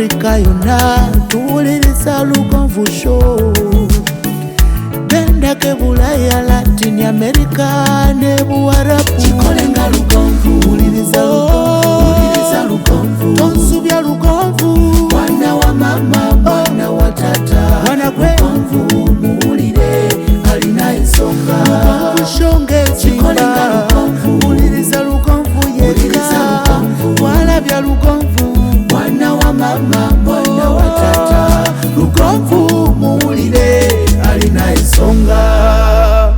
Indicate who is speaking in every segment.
Speaker 1: Africa yonna tuwuliriza Lugonvu Show. Gendako e Bulaya, Latin America ne Buwarabu. Kikole nga Lugonvu, wuliriza Lugonvu, wuliriza Lugonvu. Tonsubya Lugonvu, mwana wa mama, mwana wa tata. Mwana gwe Lugonvu muwulire, alina ensonga. Lugonvu Show ng'ezimba. Wuliriza Lugonvu yekka, walabya Lugonvu. Mwana wa mama, mwana wa tata, Lugonvu muwulire, alina ensonga.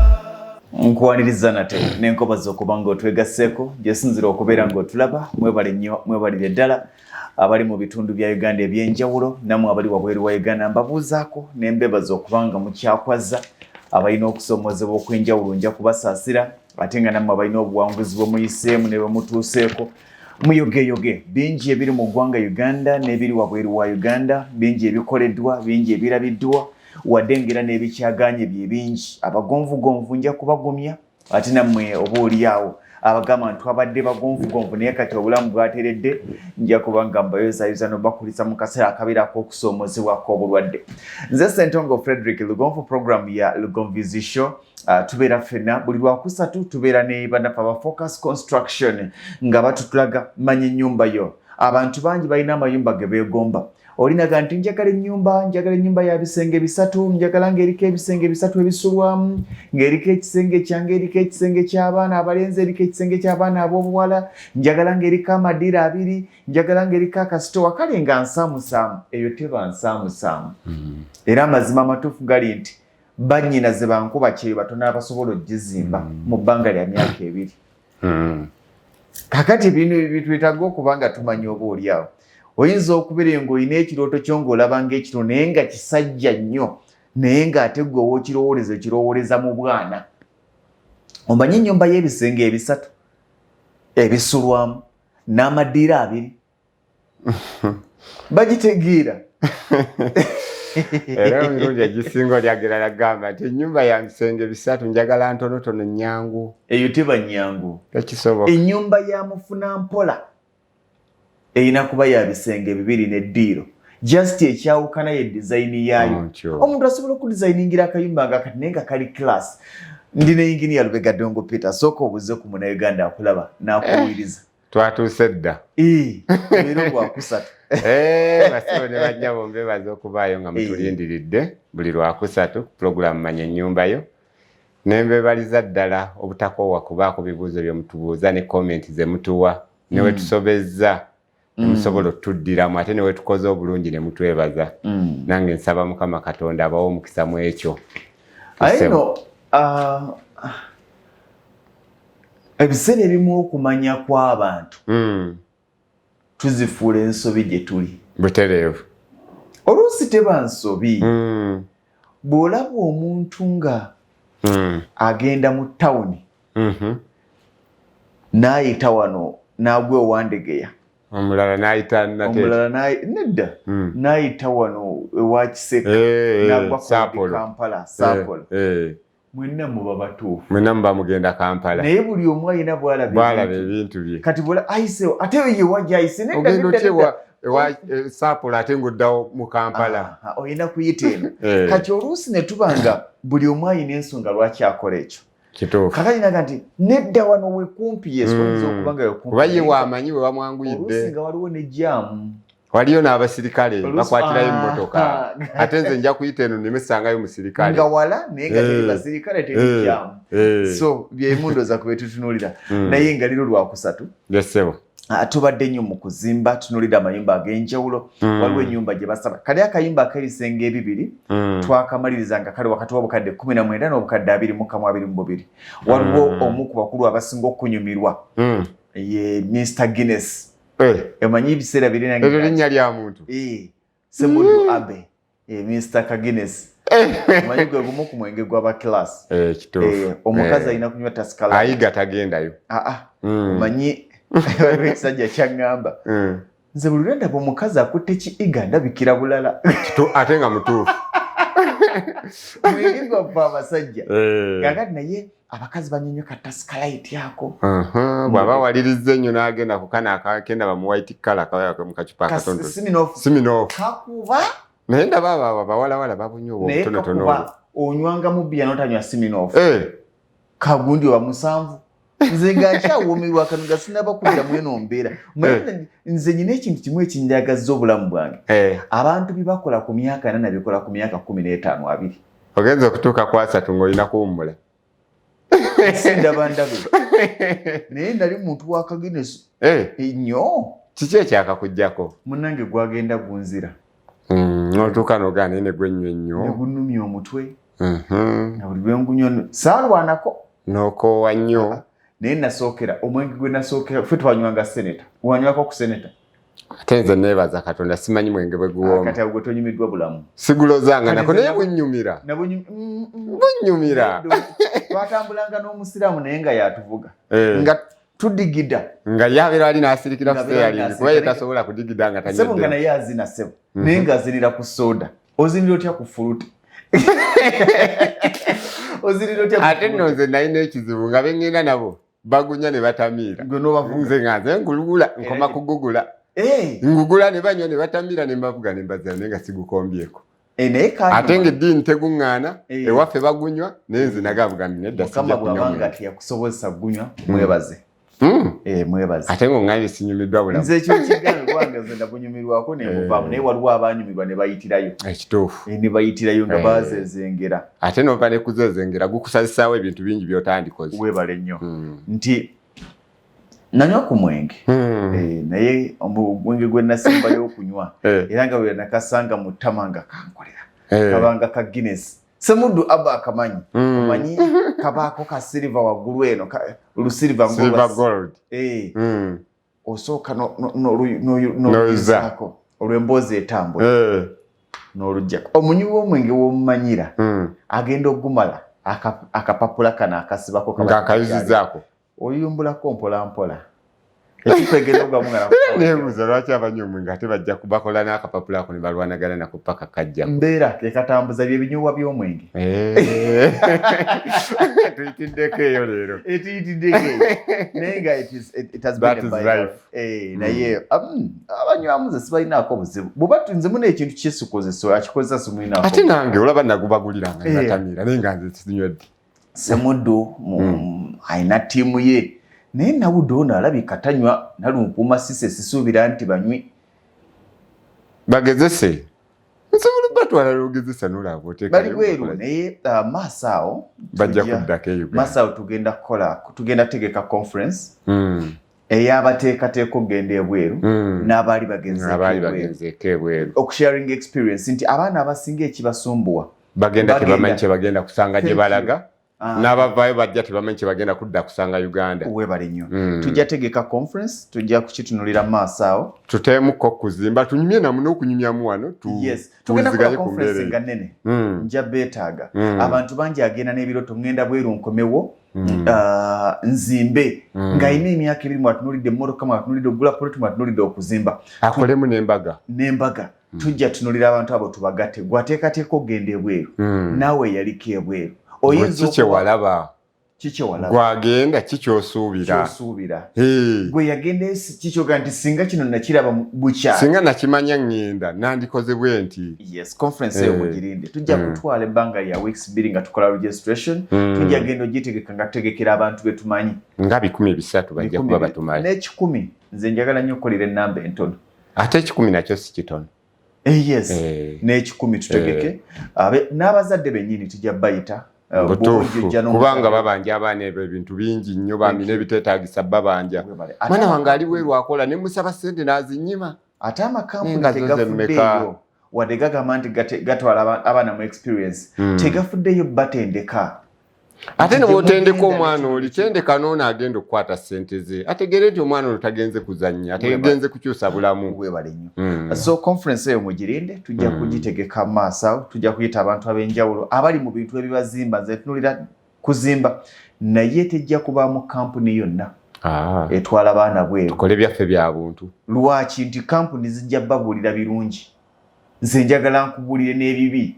Speaker 2: Nkwaniriza nate n'enkobaza okuba nga otwegasseeko gyesinzira okubeera ng'otulaba. Mwebale nnyo, mwebalire ddala abali mu bitundu bya Uganda ebyenjawulo, nammwe abali wabweru wa Uganda mbabuuzaako nembebaza okuba nga mukyakwaza. Abalina okusoomozebwa okw'enjawulo nja kubasaasira, ate nga nammwe abalina obuwanguzi bwe muyiseemu ne bwe mutuuseeko muyogeyoge. Bingi ebiri mu ggwanga Uganda n'ebiri wabweru wa Uganda, bingi ebikoleddwa, bingi ebirabiddwa, wadde ngera n'ebikyaganye bye bingi. Abagonvugonvu nja kubagumya, ate nammwe oba oliawo abagamba nti twabadde bagonvugonvu naye kati obulamu bwateredde, nja kuba nga mbayozayoza nobakulisa mu kaseera akabeera ak'okusoomozebwako obulwadde. Nze Sentongo Frederick Lugonvu, program ya Lugonvu's Show. Tubeera ffenna buli Lwakusatu, tubeera ne bannaffe aba Focus Construction nga batutulaga manya ennyumba yo. Abantu bangi balina amayumba ge beegomba. Olinaga nti njagala ennyumba, njagala ennyumba ya bisenge bisatu, njagala ng'eriko ebisenge bisatu ebisulwamu, ng'eriko ekisenge kyange, eriko ekisenge ky'abaana abalenzi, eriko ekisenge ky'abaana ab'obuwala, njagala ng'eriko amadiiro abiri, njagala ng'eriko akasitowa, kale nga nsaamusaamu. Eyo teba nsaamusaamu. Era amazima amatuufu gali nti bannyina ze bankuba kyeyo batono abasobola ogizimba mu bbanga lya myaka 2. Kakati bino bitwetaaga okuba nga tumanya oba oliawo oyinza okubeera ng'olina ekirooto kyo ng'olaba ng'ekiro naye nga kisajja nnyo, naye ng'ate gwe ow'okirowooleza okirowooleza mu bwana. Omanye ennyumba y'ebisenge ebisatu ebisulwamu n'amadiiro abiri bagitegeera?
Speaker 3: Era emirundi egisinga olyagera lagamba nti ennyumba ya bisenge bisatu njagala ntonotono, nyangu.
Speaker 2: Eyo teba nyangu.
Speaker 3: Tekisoboka.
Speaker 2: Ennyumba ya mufuna mpola erina kuba ya bisenge bibiri neddiiro, just ekyawukana ye design yaayo. Omuntu asobola okudesigningira akayumba nga kati naye nga kali class. Ndi ne Engineer Lubega Dongo Peter. Sooka obuze ku Munauganda akulaba n'akuwuliriza.
Speaker 3: Twatuuse dda.
Speaker 2: Leero Lwakusatu.
Speaker 3: Basibo ne bannyabo, mbebaza okubaayo nga mutulindiridde buli Lwakusatu pulogulaamu Manya Ennyumba Yo. Nembebaliza ddala obutakoowa kubaako bibuuzo bye mutubuuza ne comment ze mutuwa, ne wetusobezza nemusobola otuddiramu, ate ne wetukoze obulungi ne mutwebaza. Nange nsaba Mukama Katonda abawe omukisa mu ekyo.
Speaker 2: Aye no ebiseera ebimu okumanya kw'abantu tuzifuula ensobi gye tuli.
Speaker 3: Butereevu.
Speaker 2: Oluusi teba nsobi. Bw'olaba omuntu nga agenda mu tawuni n'ayita wano n'agwa ewandegeya,
Speaker 3: omulala n'ayita
Speaker 2: omulala nedda n'ayita wano ewa Kiseka n'agwa Kampala Saapolo, mwenna muba batuufu.
Speaker 3: Mwenna muba mugenda Kampala.
Speaker 2: Naye buli omu alina
Speaker 3: bwalaba ebintu bye.
Speaker 2: Kati bula ayisewo ate yewa gyayise.
Speaker 3: Ogenda otya ewa Saapolo ate ng'oddawo mu Kampala?
Speaker 2: Olina kuyita eno. Kati oluusi ne tuba nga buli omu alina ensonga lwaki akola ekyo.
Speaker 3: Kituufu.
Speaker 2: Kakati naga nti nedda, wano wekumpi, yes, oyinza okuba nga wekumpi.
Speaker 3: Kuba ye waamanyi we bamwanguyidde.
Speaker 2: Oluusi nga waliwo ne jam.
Speaker 3: Waliyo n'abasirikale bakwatirayo emmotoka, ate nze nja kuyita eno nemesangayo musirikale.
Speaker 2: Nga wala naye nga teri basirikale, teri jam. So byemundooza kube tutunuulira. Naye nga liro Lwakusatu.
Speaker 3: Yes ssebo.
Speaker 2: Tubadde nnyo mu kuzimba, tunuulira amayumba ag'enjawulo. Waliwo ennyumba gye basaba kali akayumba ak'ebisenge ebibiri, twakamaliriza nga kali wakati w'obukadde 19 n'obukadde 21, 22. Waliwo omu ku bakulu abasinga okunyumirwa, ye Mr Guinness. Emanyi ebiseera biri.
Speaker 3: Eryo linnya lya muntu?
Speaker 2: Semudu Abe, Mr ka Guinness. Omanyi gwe gumu ku mwenge gw'aba class. Omukazi alina kunywa Tusker.
Speaker 3: Ayiga tagendayo.
Speaker 2: Omanyi waliwo ekisajja kyaŋŋamba, nze buli lwendaba omukazi akutte ki iga ndabikira bulala.
Speaker 3: Ate nga mutuufu.
Speaker 2: Mwenge gwaffe abasajja.
Speaker 3: Eh.
Speaker 2: Kakati naye abakazi banywa ka Tusker Lite ako.
Speaker 3: Bw'aba awalirizza ennyo n'agenda ku kano akagenda bamu white colour mu kacupa akatonotono.
Speaker 2: Smirnoff.
Speaker 3: Smirnoff.
Speaker 2: Kakuba.
Speaker 3: Naye ndaba abo abawalawala babunywa obwo
Speaker 2: Naye
Speaker 3: obutonotono.
Speaker 2: kakuba onywanga mu bbiya n'otanywa Smirnoff.
Speaker 3: Eh.
Speaker 2: Kagundi wa 7. Nze nga nkyawoomerwa kano nga sinnaba kudda mu eno mbeera. Omanyi nze nyina ekintu kimu ekinjagazza obulamu bwange. Abantu bye bakola ku myaka 4 nabikola ku myaka 15 20.
Speaker 3: Ogenza okutuuka ku 30 ng'olina kuwummula.
Speaker 2: Sindaba ndabe. Naye nali muntu wa Kaguinness. Nnyo.
Speaker 3: Kiki ekyakakuggyako?
Speaker 2: Munnange gwagenda gunzira.
Speaker 3: N'otuuka n'ogaana naye ne gwennywa ennyo.
Speaker 2: Ne gunnumya omutwe. Na buli lwe ngunywa saalwanako.
Speaker 3: N'okoowa nnyo.
Speaker 2: Naye nasookera omwenge gwe nasookera ffe twanywanga Senator. Wanywako ku Senator?
Speaker 3: Ate nze neebaza Katonda simanyi mwenge bwe guwooma.
Speaker 2: Kati awo gwe tonyumiddwa bulamu.
Speaker 3: Sigulozanga nako naye bunnyumira. Bunnyumira.
Speaker 2: Twatambulanga n'omusiraamu naye nga yatuvuga. Nga tudigida.
Speaker 3: Nga yabeera ali n'asirikira ku steering kuba ye tasobola kudigida nga tanywedde.
Speaker 2: Ssebo nga naye azina ssebo. Naye ng'azinira ku soda. Ozinira otya ku fuluta? Ozinira otya ku
Speaker 3: Ate nno nze nalina ekizibu nga be ŋŋenda nabo bagunya ne batamiira.
Speaker 2: Gwe n'obavuga.
Speaker 3: Nze nga nze ngulugula nkoma kugugula. Ngugula ne banywa ne batamiira ne mbavuga ne mbazira naye nga sigukombyeko.
Speaker 2: Naye kanyuma.
Speaker 3: Ate ng'eddiini teguŋŋaana, ewaffe bagunywa, naye nze nagavuga nti nedda sijja
Speaker 2: Mukama
Speaker 3: kunywa
Speaker 2: bw'aba
Speaker 3: mwenge.
Speaker 2: nga teyakusobozesa kugunywa, mwebaze. Mwebaze.
Speaker 3: Ate ng'oŋŋambye sinyumiddwa bulamu.
Speaker 2: Nze ekyo kigambo kubanga nze ndabunyumirwako ne nvaamu, naye waliwo abaanyumirwa ne bayitirayo.
Speaker 3: Ekituufu.
Speaker 2: Ne bayitirayo nga bazeezengera.
Speaker 3: Ate n'ova ne kuzeezengera gukusazisaawo ebintu bingi by'otandikoze.
Speaker 2: Weebale nnyo. Nti nanywa ku mwenge. Naye omwenge gwe nasembayo okunywa. Era nga bwe nakasanga mu ttama nga kankolera. Kabanga ka Guinness. Semuddu aba akamanyi. Omanyi kabaako ka silver waggulu eno, lusiliva
Speaker 3: Silver gold.
Speaker 2: Osooka n'oluyizaako. Olw'emboozi etambula. N'oluggyako. Omunywi w'omwenge w'omumanyira agenda okugumala akapapula kano akasibako kaba
Speaker 3: Ng'akayuzizzaako.
Speaker 2: Oyumbulako mpola mpola. Ekipa egenda okugamu nga nakukola.
Speaker 3: Neebuuza lwaki abanywa omwenge ate bajja bakola n'akapapula ako ne balwanagana nako paka kajjako.
Speaker 2: Mbeera ke katambuza bye binyobwa by'omwenge.
Speaker 3: Tuyitiddeko eyo leero.
Speaker 2: Tuyitiddeko eyo. Naye nga it has been
Speaker 3: That
Speaker 2: a
Speaker 3: is
Speaker 2: viral.
Speaker 3: life.
Speaker 2: Naye, abanywamu nze sibalinaako buzibu. Bw'oba nze muna ekintu kyesikozesa, akikozesa simulinaako.
Speaker 3: Ate nange olaba nagubaguliranga ne batamiira, naye nga nze sinywedde.
Speaker 2: Semuddu alina ttiimu ye. Naye Nawudde ono alabika tanywa nalunkuuma sise sisuubira nti banywi.
Speaker 3: Bagezese. Nsobola batwala lugezesa n'olaba oteekayo
Speaker 2: Bali bweru,
Speaker 3: okukola.
Speaker 2: naye maaso awo
Speaker 3: Bajja kuddako e Uganda.
Speaker 2: Maaso awo tugenda kukola, tugenda tegeka conference. Ey'abateekateeka okugenda ebweru, n'abaali bagenzeeko
Speaker 3: Abaali
Speaker 2: ebweru.
Speaker 3: bagenzeeko ebweru.
Speaker 2: Okusharing experience nti abaana abasinga ekibasumbuwa.
Speaker 3: Bagenda
Speaker 2: Bagenda.
Speaker 3: tebamanyi kye bagenda kusanga gye
Speaker 2: Thank you.
Speaker 3: balaga. N'abavaayo bajja tebamanyi kye bagenda kudda kusanga Uganda.
Speaker 2: Weebale nnyo. Tujja tegeka conference, tujja kukitunulira mu maaso awo.
Speaker 3: Tuteemuko okuzimba, tunyumye namu n'okunyumyamu wano,
Speaker 2: Yes. Tugenda kukola
Speaker 3: tuwuliziganye ku
Speaker 2: conference
Speaker 3: mbeera
Speaker 2: nga
Speaker 3: eyo.
Speaker 2: nnene. Nja beetaaga. Abantu bangi agenda n'ebirooto, ŋŋenda bweru nkomewo, nzimbe. Ng'alina emyaka ebiri mwatunuulidde emmotoka, mwatunuulidde okugula poloti, mwatunuulidde okuzimba.
Speaker 3: Akolemu n'embaga.
Speaker 2: N'embaga. Tujja tunuulira abantu abo tubagatte. Gwe ateekateeka okugenda ebweru. Naawe yaliko ebweru. Oyinza
Speaker 3: Gwe ki kye
Speaker 2: okuba
Speaker 3: walaba?
Speaker 2: Ki kye walaba?
Speaker 3: Gwagenda ki ky'osuubira?
Speaker 2: Ky'osuubira. Gwe yagenda esi ki ky'ogamba nti singa kino nakiraba bukya.
Speaker 3: Singa nakimanya ŋŋenda, nandikoze bwe nti.
Speaker 2: Yes, conference eyo mugirinde. Tujja kutwala ebbanga lya weeks 2 nga tukola registration. Tujja genda ogitegeka nga tutegekera abantu be tumanyi.
Speaker 3: Nga 300 bajja
Speaker 2: Bikumi
Speaker 3: kuba
Speaker 2: bibiri.
Speaker 3: batumanyi.
Speaker 2: N'ekikumi, nze njagala nnyo okukolera ennamba entono.
Speaker 3: Ate 1,000 nakyo si kitono.
Speaker 2: Yes. N'ekikumi tutegeke. N'abazadde bennyini tujja bayita.
Speaker 3: Butuufu.
Speaker 2: Bw'ojja n'omusajja.
Speaker 3: Kubanga babanja abaana ebyo ebintu bingi nnyo bambi n'ebiteetaagisa babanja.
Speaker 2: Webale.
Speaker 3: Mwana wange ali bweru akola ne musaba ssente n'azinnyima.
Speaker 2: Ate amakampuni
Speaker 3: Nenga zo ze
Speaker 2: tegafuddeeyo.
Speaker 3: mmeka?
Speaker 2: Wadde gagamba nti gatwala abaana mu experience. Tegafuddeeyo batendeka.
Speaker 3: Ate ne
Speaker 2: Nti
Speaker 3: bw'otendeka
Speaker 2: temugenda
Speaker 3: omwana
Speaker 2: ne
Speaker 3: oli, tendeka n'ono agenda okukwata ssente ze. Ategeere nti omwana ono tagenze kuzannya, tagenze kukyusa bulamu.
Speaker 2: Weebale nnyo. So conference eyo mugirinde, tujja kugitegeka mu maaso awo, tujja kuyita abantu ab'enjawulo abali mu bintu ebibazimba. Nze ntunuulira kuzimba, naye tejja kubaamu kampuni yonna etwala baana bweru.
Speaker 3: Tukole byaffe bya buntu.
Speaker 2: Lwaki nti kampuni zijja babuulira birungi, nze njagala nkubuulire n'ebibi.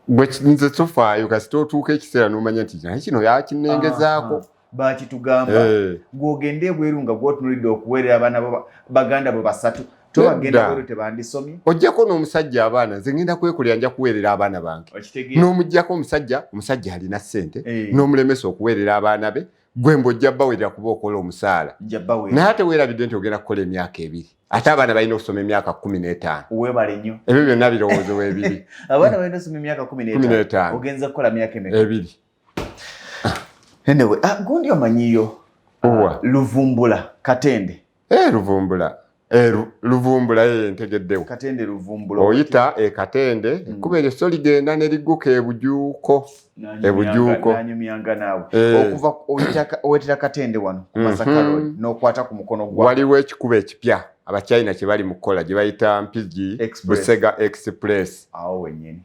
Speaker 3: Gwe nze tofaayo, kasita otuuka ekiseera n'omanya nti naye kino yakinengezaako.
Speaker 2: Bakitugamba. Gwogende ebweru nga gwotunulidde okuweerera abaana bo, baganda bo basatu, tobagenda bweru, tebandisomye.
Speaker 3: Ojjako n'omusajja abaana, nze ngenda kwekolera, nja kuweerera abaana bange.
Speaker 2: Okitegeera?
Speaker 3: N'omuggyako omusajja, omusajja alina ssente, n'omulemesa okuweerera abaana be, gwe mbw'ojja baweerera kuba okola omusaala.
Speaker 2: Nja baweerera.
Speaker 3: Naye ate weerabidde nti ogenda kukola emyaka 2, ate abaana balina okusoma emyaka 15.
Speaker 2: Weebale nnyo.
Speaker 3: Ebyo byonna birowoozo weebiri.
Speaker 2: Abaana balina osoma emyaka kumi
Speaker 3: 15.
Speaker 2: N'etaano, ogenza kukola myaka emeka?
Speaker 3: 2.
Speaker 2: Anyway, gundi omanyiyo?
Speaker 3: Owa?
Speaker 2: Luvumbula Katende.
Speaker 3: Luvumbula. Luvumbula, ntegeddewo.
Speaker 2: Katende Luvumbula.
Speaker 3: Oyita e Katende, ekkubo eryo so ligenda ne ligguka ebujuuko. Ebujuuko.
Speaker 2: Nanyumyanga naawe. Okuva oyitira Katende wano ku Masaka Road n'okwata ku mukono gwa
Speaker 3: Waliwo ekikubo ekipya Abachina kye bali mu kukola gye bayita Mpigi
Speaker 2: Express.
Speaker 3: Busega Express.
Speaker 2: Awo wennyini.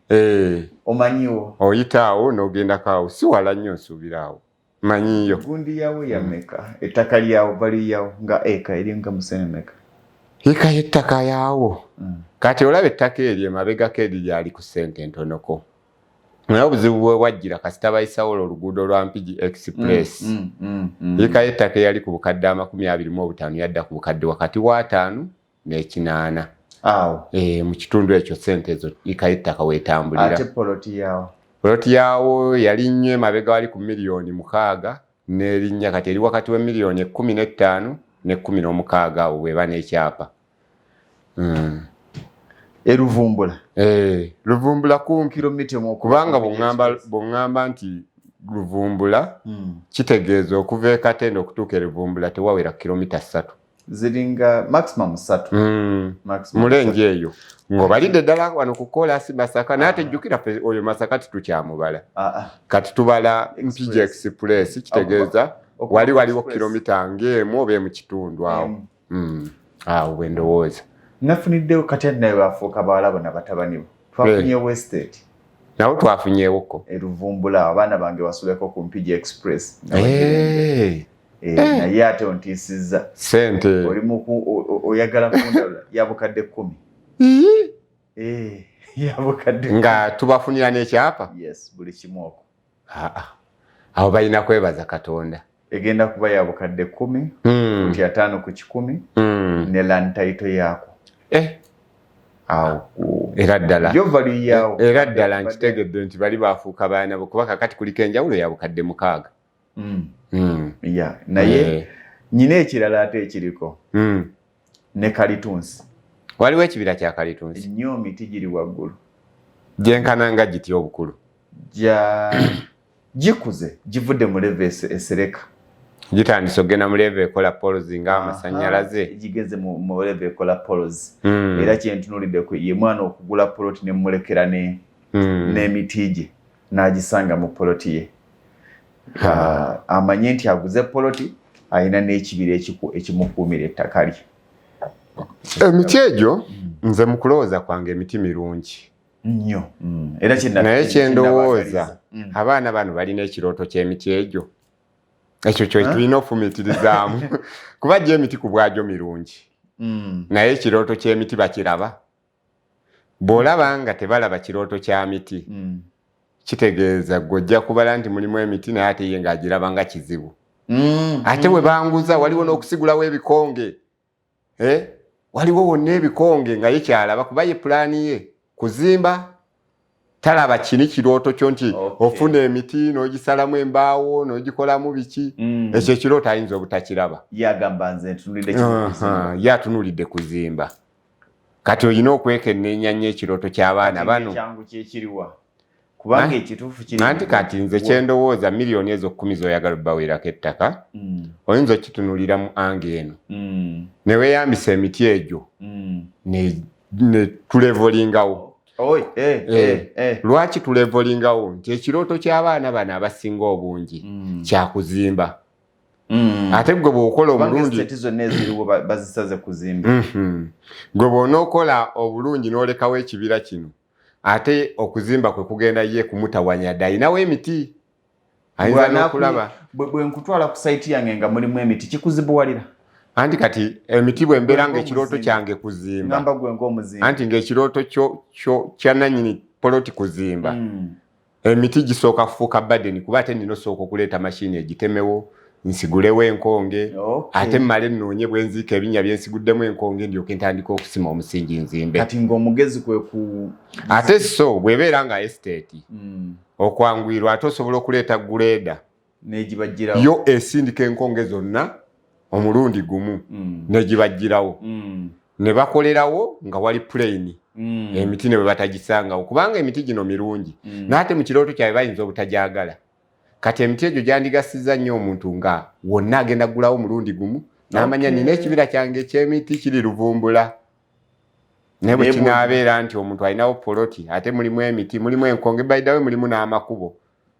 Speaker 2: Omanyiwo?
Speaker 3: Oyita awo n'ogendako awo, si wala nnyo, nsuubira awo manyiyo.
Speaker 2: Gundi yawo ya meka? Ettaka lyawo bali yawo nga eka eri nga musene meka?
Speaker 3: Eka y'ettaka yaawo. Kati olaba ettaka eryo emabegako eri lyali ku ssente ntonoko, naye obuzibu bwe bwajjira kasita bayisawo olwo oluguudo lwa Mpigi Express. Eka y'ettaka eyali ku bukadde 25 yadda ku bukadde wakati w'ataano n'ekinaana.
Speaker 2: Awo.
Speaker 3: Mu kitundu ekyo ssente ezo eka y'ettaka weetambulira.
Speaker 2: Ate poloti yawo?
Speaker 3: Poloti yawo yali nnyo emabega wali ku miliyoni 6 n'erinnya, kati eri wakati wa miliyoni 15 ne 16 awo bw'eba n'ekyapa.
Speaker 2: Eruvumbula.
Speaker 3: Luvumbula kumpi.
Speaker 2: Kilomita emu okuva
Speaker 3: Kubanga
Speaker 2: ku Mpigi Express.
Speaker 3: Bw'oŋŋamba nti Luvumbula, kitegeeza okuva e Katende okutuuka e Luvumbula tewawera kilomita 3.
Speaker 2: Ziringa maximum 3. Maximum
Speaker 3: Mulengi
Speaker 2: 3.
Speaker 3: Eyo ng'obalidde ddala wano ku koolaasi Masaka, naye ate jjukira ffe oyo Masaka titukyamubala. Kati tubala Mpigi Express, kitegeeza
Speaker 2: Okuva
Speaker 3: wali
Speaker 2: ku
Speaker 3: waliwo
Speaker 2: Express.
Speaker 3: kilomita ng'emu oba emu kitundu awo.
Speaker 2: Emu.
Speaker 3: Awo bwe ndowooza.
Speaker 2: Nafuniddewo kati naye bafuuka bawala bona batabani bo. Twafunye Westate.
Speaker 3: Nawo twafunyeewoko.
Speaker 2: Eruvumbula, abaana bange basuleko ku Mpigi Express. Naye ate ontiisizza.
Speaker 3: Sente.
Speaker 2: Oli oyagala kundalula ya bukadde 10. Ya bukadde
Speaker 3: Nga tubafunira n'ekyapa?
Speaker 2: Yes, buli kimu okwo.
Speaker 3: Awo balina kwebaza Katonda.
Speaker 2: Egenda kuba ya bukadde 10, futi 50 ku 100, ne land title yaako. Awo
Speaker 3: Era ddala.
Speaker 2: Yo value yaawo.
Speaker 3: Era ddala nkitegedde nti bali bafuuka baana bo, kuba kakati kuliko enjawulo ya bukadde 6.
Speaker 2: Yeah, naye nyina ekirala ate ekiriko. Ne kalitunsi.
Speaker 3: Waliwo ekibira kya kalitunsi?
Speaker 2: Nnyo, miti giri waggulu.
Speaker 3: Gyenkana nga giti obukulu?
Speaker 2: Gya gikuze, givudde mu level esereka.
Speaker 3: Gitandise okugenda mu level ekola poles ng'amasannyalaze.
Speaker 2: Gigeze mu level ekola poles. Era kyentunuulidde ku ye mwana okugula poloti ne mmulekera n'emiti gye n'agisanga mu poloti ye. Amanye nti aguze poloti alina n'ekibira ekimukuumira ettaka lye.
Speaker 3: Emiti egyo, nze mu kulowooza kwange emiti mirungi.
Speaker 2: Nnyo. Era
Speaker 3: Naye kyendowooza, abaana bano balina ekirooto ky'emiti egyo. Ekyo kyo tulina ofumiitirizaamu, kuba gyo emiti ku bwagyo mirungi. Naye ekirooto ky'emiti bakiraba? Bw'olaba nga tebalaba kirooto kya miti, kitegeeza gwe ojja kubala nti mulimu emiti, naye ate ye ng'agiraba nga kizibu. Ate bwe banguza waliwo n'okusigulawo ebikonge. Waliwo wonna ebikonge nga ye kyalaba, kuba ye pulaani ye kuzimba, talaba kini kirooto kyo nti ofuna emiti n'ogisalamu embaawo n'ogikolamu biki. Ekyo ekirooto ayinza obutakiraba.
Speaker 2: Yagamba nze ntunulidde.
Speaker 3: Ye atunulidde kuzimba. Kati olina okwekenneenya nnyo ekirooto ky'abaana bano.
Speaker 2: Kyangu kyekiriwa, kubanga ekituufu kiri
Speaker 3: Anti kati nze kyendowooza, miliyoni ezo 10 z'oyagala obbaweerako ettaka, oyinza okitunuulira mu angle eno ne weeyambisa emiti egyo ne tulevelingawo. Lwaki tulevelingawo? Nti ekirooto ky'abaana bano abasinga obungi kyakuzimba. Ate gwe bw'okola obulungi
Speaker 2: zonna eziriwo bazisaze kuzimba.
Speaker 3: Gwe bw'onookola obulungi n'olekawo ekibira kino, ate okuzimba kwe kugenda ye kumutawanya dde ayinawo emiti, ayinza n'okulaba.
Speaker 2: Bwe nkutwala ku site yange nga mulimu emiti, kikuzibuwalira?
Speaker 3: Anti kati emiti bwe mbeera nga ekirooto kyange kuzimba,
Speaker 2: ngamba gwe ng'omuzimbi,
Speaker 3: anti ng'ekirooto kyo kya nannyini. poloti kuzimba, emiti gisooka kufuuka burden, kuba ate nina osooka okuleeta mashini egitemewo, nsigulewo enkonge, ate mmale nnoonye bwe nziika ebinnya bye nsiguddemu enkonge, ndyoke ntandika okusima omusingi nzimbe.
Speaker 2: Kati ng'omugezi kwe ku
Speaker 3: Ate so bw'ebeera nga estate, okwanguyirwa, ate osobola okuleeta grader
Speaker 2: N'egibagirawo.
Speaker 3: Yo esindika enkonge zonna omulundi gumu negibagirawo, ne bakolerawo nga wali plain, emiti ne bwe batagisangawo, kubanga emiti gino mirungi, n'ate mu kirooto kyabwe bayinza obutagyagala. Kati emiti egyo gyandigasiza nnyo omuntu nga wonna agenda kugulawo omulundi gumu, n'amanya, nina ekibira kyange ekyemiti kiri Luvumbula. Naye bwe
Speaker 2: Naye
Speaker 3: kinaabeera nti omuntu alinawo poloti ate mulimu emiti, mulimu enkonge, by the way mulimu n'amakubo,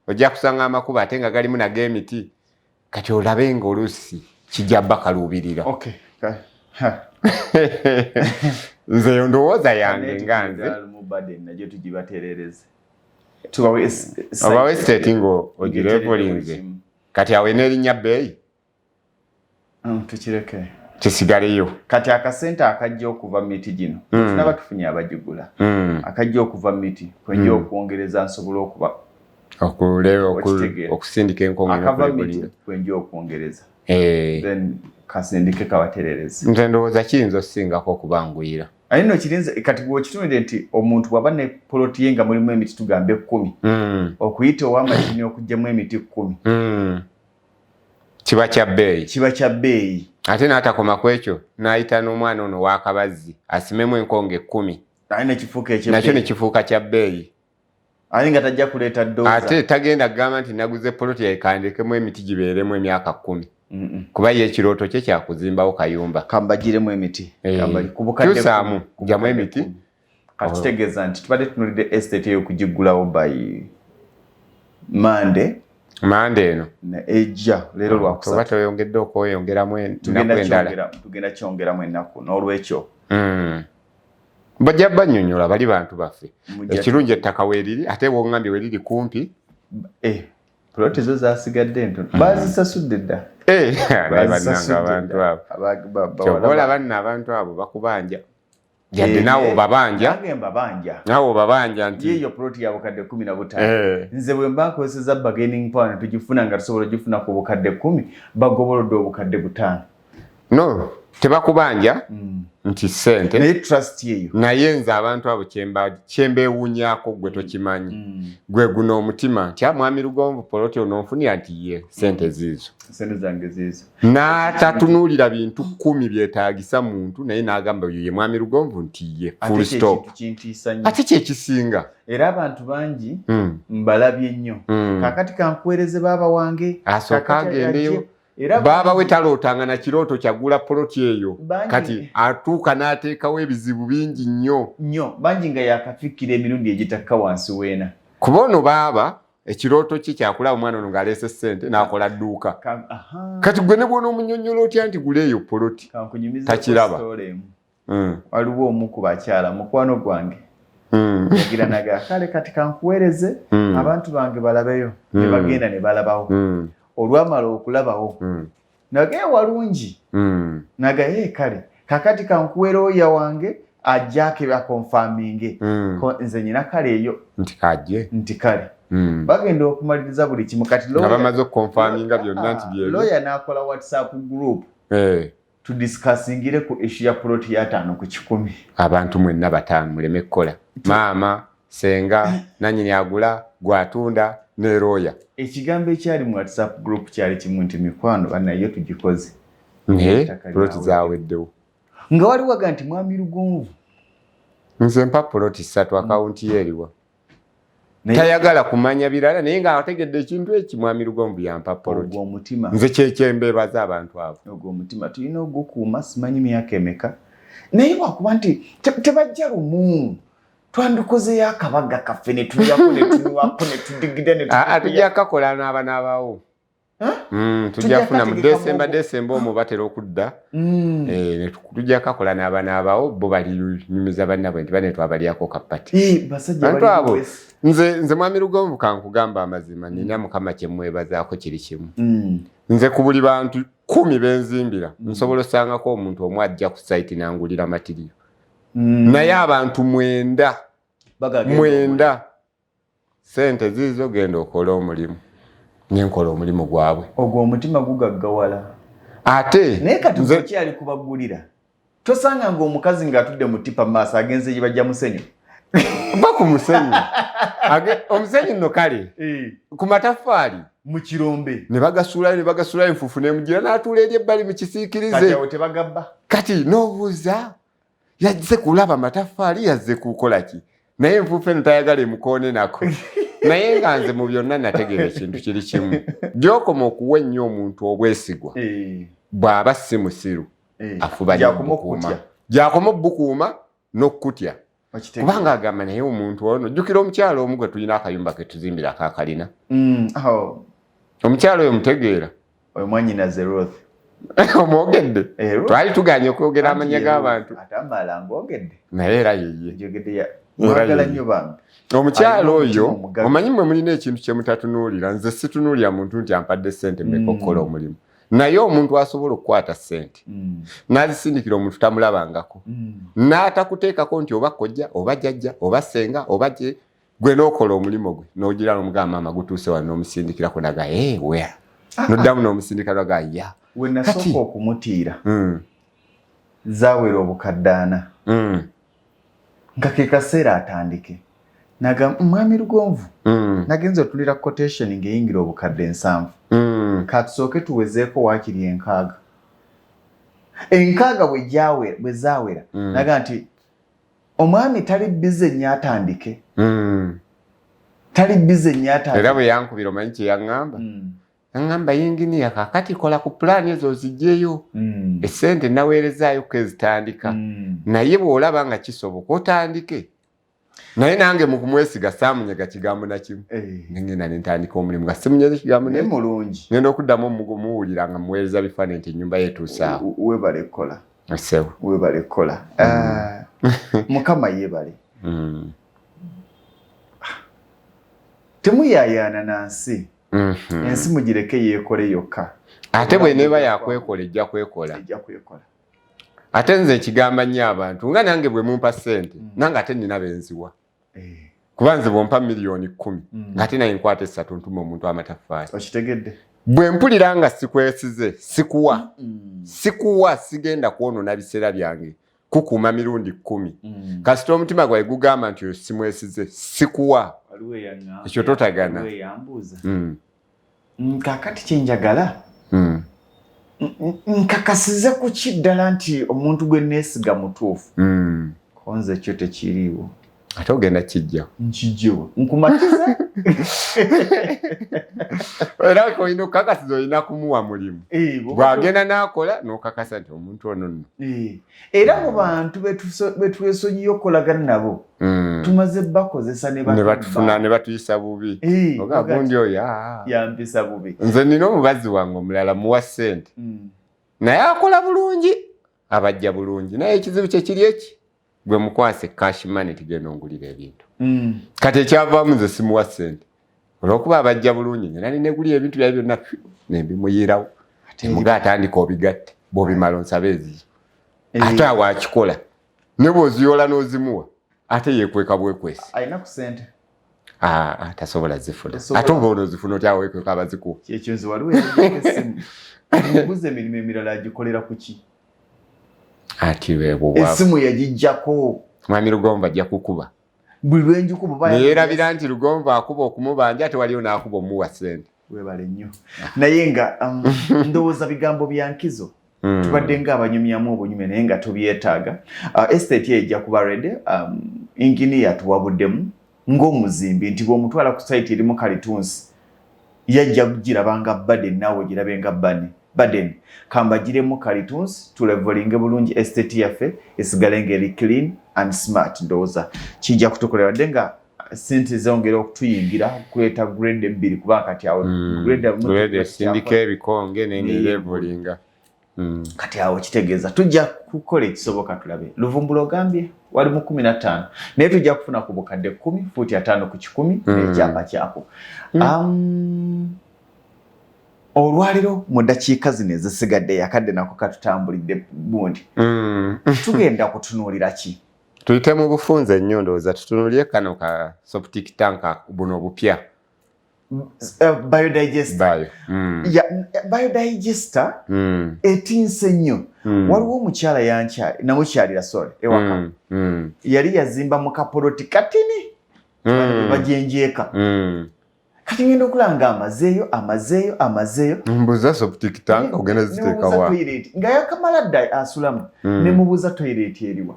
Speaker 3: ojja kusanga amakubo ate nga galimu nago emiti, kati olabe nga oluusi kijja bakaluubirira.
Speaker 2: Okay. Ha.
Speaker 3: Nze eyo ndowooza yange nga nze.
Speaker 2: Lumu burden nagyo tugibaterereze. Tubawe
Speaker 3: Obawe estate nga ogilevelinze.
Speaker 2: Kimu.
Speaker 3: Kati awo eneerinnya bbeeyi.
Speaker 2: Tukireke.
Speaker 3: Kisigaleyo.
Speaker 2: Kati akasente akajja okuva mu miti gino, tunaba tufunye abagigula, akajja okuva mu miti kwenja okwongereza nsobole okuba Okitegeera.
Speaker 3: Okusindika enkonge
Speaker 2: Akava mu miti
Speaker 3: n'okulevelinga.
Speaker 2: Kwenja okwongereza, then kasindike kabaterereze.
Speaker 3: Nze ndowooza kiyinza osingako okubanguyira.
Speaker 2: Aye nno kirinze kati bw'okitunire nti omuntu bw'aba ne poloti ye nga mulimu emiti tugambe 10, okuyita ow'amashini okuggyamu emiti 10,
Speaker 3: Kiba kya bbeeyi.
Speaker 2: Kiba kya bbeeyi.
Speaker 3: Ate n'atakoma ku ekyo, n'ayita n'omwana ono w'akabazzi asimemu enkonge 10.
Speaker 2: Aye nekifuuka
Speaker 3: Nakyo
Speaker 2: ekyebbeeyi.
Speaker 3: Ne kifuuka kya bbeeyi.
Speaker 2: Aye nga tajja kuleeta doza.
Speaker 3: Ate tagenda kugamba nti naguze poloti yakandekemu emiti gibeeremu emyaka 10, kuba ye ekirooto kye kyakuzimbawo kayumba.
Speaker 2: Kambagiremu emiti.
Speaker 3: Eh.
Speaker 2: Ku bukadde
Speaker 3: Kyusaamu,
Speaker 2: 10, ku
Speaker 3: ggyamu
Speaker 2: bukadde
Speaker 3: emiti.
Speaker 2: 10. Kati kitegeeza nti tubadde tunulidde estate eyo okugiggulawo by Monday.
Speaker 3: Mande eno.
Speaker 2: Ejja, leero
Speaker 3: Oba
Speaker 2: lwakusatu.
Speaker 3: toyongedde okweyongeramu ennaku
Speaker 2: Tugenda
Speaker 3: endala.
Speaker 2: Tugenda kyongeramu ennaku, n'olwekyo
Speaker 3: Bajja bannyonnyola, bali bantu baffe.
Speaker 2: Mujja
Speaker 3: Ekirungi ettaka weeriri, ate woŋŋambye weriri kumpi.
Speaker 2: Eh, ploti zo zasigadde ntono, bazisasudde dda.
Speaker 3: Eh, naye bannange,
Speaker 2: Bazisasudde
Speaker 3: abantu
Speaker 2: dda.
Speaker 3: abo, kyova olaba nno abantu abo bakubanja, yadde naawe obabanja.
Speaker 2: Nange mbabanja.
Speaker 3: Naawe obabanja nti
Speaker 2: Yeeyo ploti ya bukadde 15. Nze bwe mba nkozeseza bargaining power ne tugifuna nga tusobola ogifuna ku bukadde 10, bagobolodde obukadde 5.
Speaker 3: No, tebakubanja nti ssente.
Speaker 2: Naye trust yeeyo.
Speaker 3: Naye nze abantu abo kyembeewuunyaako gwe tokimanyi, gwe guno omutima nti, "Ah, mwami Lugonvu, poloti ononfunira?" Nti ye, ssente ziizo.
Speaker 2: Sente zange ziizo.
Speaker 3: N'atatunuulira bintu 10 byetaagisa muntu, naye n'agamba oyo ye mwami Lugonvu, nti ye, full
Speaker 2: Ate
Speaker 3: stop.
Speaker 2: kyekintu kintiisa nnyo.
Speaker 3: Ate kyekisinga.
Speaker 2: Era abantu bangi mbalabye nnyo. Kakati kankuweereze baaba wange.
Speaker 3: Asooka
Speaker 2: Kakati
Speaker 3: agendeyo.
Speaker 2: ajje. Era
Speaker 3: Baaba we talootanga na kirooto kyagula poloti eyo.
Speaker 2: Bangi.
Speaker 3: Kati atuuka n'ateekawo ebizibu bingi nnyo.
Speaker 2: Nnyo bangi nga yakafikkira emirundi egitakka wansi weena.
Speaker 3: Kuba ono baaba ekirooto kye kyakulaba omwana ono ng'aleese ssente n'akola dduuka. Kati gwe ne bwona omunyonnyola otya nti gula eyo poloti,
Speaker 2: Kankunyumize
Speaker 3: takiraba.
Speaker 2: story emu. Waliwo omu ku bakyala mukwano gwange, yagira naga kale kati kankuweereze, abantu bange balabeyo. Ne bagenda ne balabawo. Olwamala okulabawo, nagaye walungi, nagaye kale kakati kankuwere oya wange ajjako akonfaminge. Nze nyina kale eyo.
Speaker 3: Nti kajje.
Speaker 2: Nti kale. Bagenda okumaliriza buli kimu, kati
Speaker 3: Nga bamaze okukonfaminga byonna nti byebyo.
Speaker 2: Lawyer n'akola WhatsApp group, tudiscussingire ku issue ya plot ya 150.
Speaker 3: Abantu mwenna bataano muleme kukola, maama, senga, nanyini agula, gwatunda ne lawyer.
Speaker 2: Ekigambo ekyali mu WhatsApp group kyali kimu nti mikwano bannayo tugikoze.
Speaker 3: Naye
Speaker 2: Ettaka
Speaker 3: poloti
Speaker 2: lyawe.
Speaker 3: zaweddewo.
Speaker 2: Nga waliwo aga nti mwami Lugonvu.
Speaker 3: Nze mpa poloti 3, akawunti ye eriwa?
Speaker 2: Naye
Speaker 3: Tayagala kumanya birala, naye ng'ategedde ekintu eki, mwami Lugonvu yampa poloti.
Speaker 2: Ogwo omutima.
Speaker 3: Nze kyekyembeebaza abantu abo.
Speaker 2: Ogwo omutima tulina ogukuuma simanyi myaka emeka, naye lwakuba nti tebajja lumu, twandikozeyo akabaga kaffe ne tulyako ne tunywako ne tudigida ne
Speaker 3: Aa, tujja kakola n'abanaabawo.
Speaker 2: Huh?
Speaker 3: Tujja
Speaker 2: Tujja
Speaker 3: kufuna mu
Speaker 2: kategeka
Speaker 3: Desemba, Desemba omwo batera okudda. Ne tujja kakola n'abanaabawo, bo balinyumiza bannabwe nti bane twabalyako kapati.
Speaker 2: Eh, basajja
Speaker 3: Bantu
Speaker 2: bali
Speaker 3: abo,
Speaker 2: US.
Speaker 3: nze mwami Lugonvu kankugamba amazima, nina Mukama kye mmwebazaako kiri kimu. Nze ku buli bantu 10 benzimbira, nsobola osangako omuntu omu ajja ku site n'angulira material. Naye abantu 9 9, sente ziizo, genda okole omulimu. Nenkola omulimu gwabwe.
Speaker 2: Ogwo omutima gugaggawala.
Speaker 3: Ate
Speaker 2: naye kati okyali kubagulira, tosanga nga omukazi ng'atudde mu tipa maaso agenze gye bajja musenyu.
Speaker 3: Ba ku musenyu, omusenyu nno kale ku mataffaali
Speaker 2: mu kirombe
Speaker 3: ne bagasuulayo, ne bagasuulayo, enfuufu nemugira, n'atuula eri ebbali mu kisiikirize.
Speaker 2: Tebagabba.
Speaker 3: Kati n'obuuza, yazze kulaba mataffaali, yazze kukola ki? Naye enfuufu eno tayagala emukoone nako. Naye nga nze mu byonna nategeera ekintu kiri kimu: gy'okoma okuwa ennyo omuntu obwesigwa, bw'aba si musiru, afuba nnyo obukuuma, gyakoma obukuuma n'okukutya, kubanga agamba, naye omuntu ono. Jjukira omukyalo omu gwe tulina akayumba ke tuzimbira akakalina. Omukyalo oyo mutegeera?
Speaker 2: Oyo mwanyinaze Ruth.
Speaker 3: Omwogedde? Twali tuganye okwogera amanya g'abantu.
Speaker 2: Atamala ngogedde.
Speaker 3: Naye era yeye.
Speaker 2: Mwagala nnyo bambi.
Speaker 3: Omukyalo oyo, omanyi mwe mulina ekintu kye mutatunuulira. Nze situnuulira muntu nti ampadde ssente mmeka okukola omulimu, naye omuntu asobola okukwata ssente n'azisindikira omuntu tamulabangako, n'atakuteekako nti oba kojja oba jjajja oba ssenga oba gye gwe, n'okola omulimu gwe, n'ogira n'omugamba, "Maama, gutuuse wano," n'omusindikirako, naga, "Hey, where?" Noddamu n'omusindika, naga, "Ya."
Speaker 2: We nasooka okumutiira, zaawera obukadde 4, nga ke kaseera atandike, naga, "Mwami Lugonvu, nagenza otulira quotation ng'eyingira obukadde 70. Katusooke tuwezeeko waakiri 60." 60 bwe zaawera, naga nti, "Omwami tali busy nnyo, atandike. Tali busy nnyo, atandike."
Speaker 3: Era bwe yankubira, omanyi kye yaŋŋamba? Yaŋŋamba, "Yinginiya, kaakati kola ku pulaani ezo ozigyeyo. Essente naweerezaayo ko ezitandika, naye bw'olaba nga kisoboka otandike." Naye nange mu kumwesiga saamunyega kigambo na kimu. Nengenda nentandika omulimu nga simunyeze kigambo.
Speaker 2: Naye mulungi.
Speaker 3: Ngenda okuddamu omuwulira nga muweereza bifaananyi nti ennyumba yeetuuse awo.
Speaker 2: Webale kukola.
Speaker 3: Sewo.
Speaker 2: Webale kukola. Mukama yeebale. Temuyayaana na nsi. Ensi mugireke yeekole yokka.
Speaker 3: Ate bweneeba yakwekola, ejja kwekola.
Speaker 2: Ejja kwekola.
Speaker 3: Ate nze ekigamba nnyo abantu, nga nange bwe mumpa ssente, nange ate nina benziwa. Kuba nze bwompa miliyoni 10, ng'ate naye nkwata 3 ntuma omuntu amataffaali.
Speaker 2: Okitegedde.
Speaker 3: Bwe mpulira nga sikwesize, sikuwa. Sikuwa, sigenda kwonoona biseera byange kukuuma mirundi 10. Kasita omutima gwawe gugamba nti oyo simwesize, sikuwa.
Speaker 2: Waliwo eyaŋŋamba.
Speaker 3: Ekyo totagana.
Speaker 2: Waliwo eyambuuza. Kaakati kyenjagala, nkakasize ku ki ddala nti omuntu gwe neesiga mutuufu? Konze ekyo tekiriiwo.
Speaker 3: Ate ogenda kijjawo.
Speaker 2: Nkijjewa nkumatize?
Speaker 3: Era olina okukakasiza, olina kumuwa mulimu. Bw'agenda n'akola, n'okakasa nti omuntu ono nno.
Speaker 2: Era mu bantu betwesonyiye okukolagana nabo, tumaze bakozesa ne
Speaker 3: ne batufuna ne batuyisa bubi. Oga gundi oyo, ah.
Speaker 2: Yampisa bubi.
Speaker 3: Nze nina omubazi wange omulala, muwa ssente, naye akola bulungi, abajja bulungi, naye ekizibu kye kiri eki, gwe mukwase cash money, tigenda ongulira ebintu. Kati ekyavaamu, nze simuwa ssente olwokuba abajja bulungi, ngenda ninegulira ebintu byabe byonna nembimuyirawo, muga atandika obigatte, bwobimala onsabe ezizo. Ate awo akikola, ne bw'oziyoola n'ozimuwa, ate yeekweka bwekwesi.
Speaker 2: Alina ku ssente?
Speaker 3: Ah, ah, tasobola zifuna.
Speaker 2: Tasobola.
Speaker 3: Ate oba onoozifuna otya aweekweka abazikuwa?
Speaker 2: Kyekyo, nze waliwo eyajjako esimu, mubuuza emirimu emirala agikolera ku ki.
Speaker 3: Ati bwebwo bwavu.
Speaker 2: Esimu yagijjako.
Speaker 3: Mwami Lugonvu ajja kukuba.
Speaker 2: Buli lwenjikuba.
Speaker 3: Neyeerabira nti Lugonvu akuba okumubanja, ate waliwo n'akuba omuwa ssente.
Speaker 2: Webale nnyo. Naye nga ndowooza bigambo bya nkizo. Tubadde nga abanyumyamu obunyumya, naye nga tubyetaaga. Estate eyo ejja kuba ready. Engineer tuwabuddemu ng'omuzimbi nti bw'omutwala ku site erimu kalitunsi, yajja kugiraba nga baden, naawe ogirabe nga bane baden. Kambagiremu kalitunsi, tulevelinge bulungi estate yaffe esigale ng'eri clean and smart. Ndowooza kijja kutukolera, wadde nga sente zongera okutuyingira kuleeta grade ebbiri, kuba kati awo grade
Speaker 3: Grade esindika ebikonge nenerevelinga.
Speaker 2: Kati awo kitegeeza tujja kukola ekisoboka tulabe. Luvumbula ogambye wali mu 15, naye tujja kufuna ku bukadde 10, fuuti 50 ku 100, n'ekyapa kyako. Olwaliro mu ddakiika zino ezisigadde, yakadde nako katutambulidde gundi, tugenda kutunuulira ki?
Speaker 3: Tuyite mu bufunze nnyo, ndowooza tutunulye kano ka septic tank buno bupya.
Speaker 2: Biodigester.
Speaker 3: Bio.
Speaker 2: Ya, biodigester etinse nnyo. Waliwo omukyala namukyalira, sorry, ewaka. Yali yazimba mu kapoloti katini, bajenjeeka. Kati ngenda okulaba nga amazeeyo, amazeeyo, amazeeyo.
Speaker 3: Mbuuza septic tank ogenda
Speaker 2: Nemubuuza
Speaker 3: ziteekawa?
Speaker 2: toilet nga yakamala dda asulamu. Nemubuuza toilet eriwa.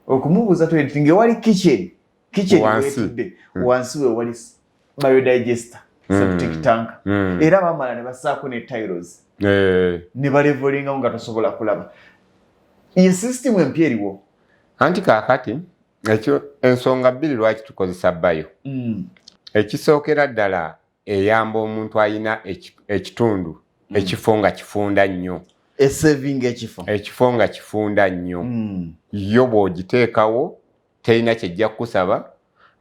Speaker 2: Okumubuuza toilet ngewali kitchen, kitchen
Speaker 3: Wansi.
Speaker 2: wetudde wansi we wali biodigester, septic tank. Era bamala ne basaako ne tiles ne balevelingamu nga tosobola kulaba. Ye system empya eriwo.
Speaker 3: Anti kaakati ekyo ensonga bbiri lwaki tukozesa bio. Ekisookera ddala, eyamba omuntu alina ekitundu ekifo nga kifunda nnyo.
Speaker 2: Esavinga ekifo.
Speaker 3: Ekifo nga kifunda nnyo. Yo bw'ogiteekawo terina kyejja kukusaba.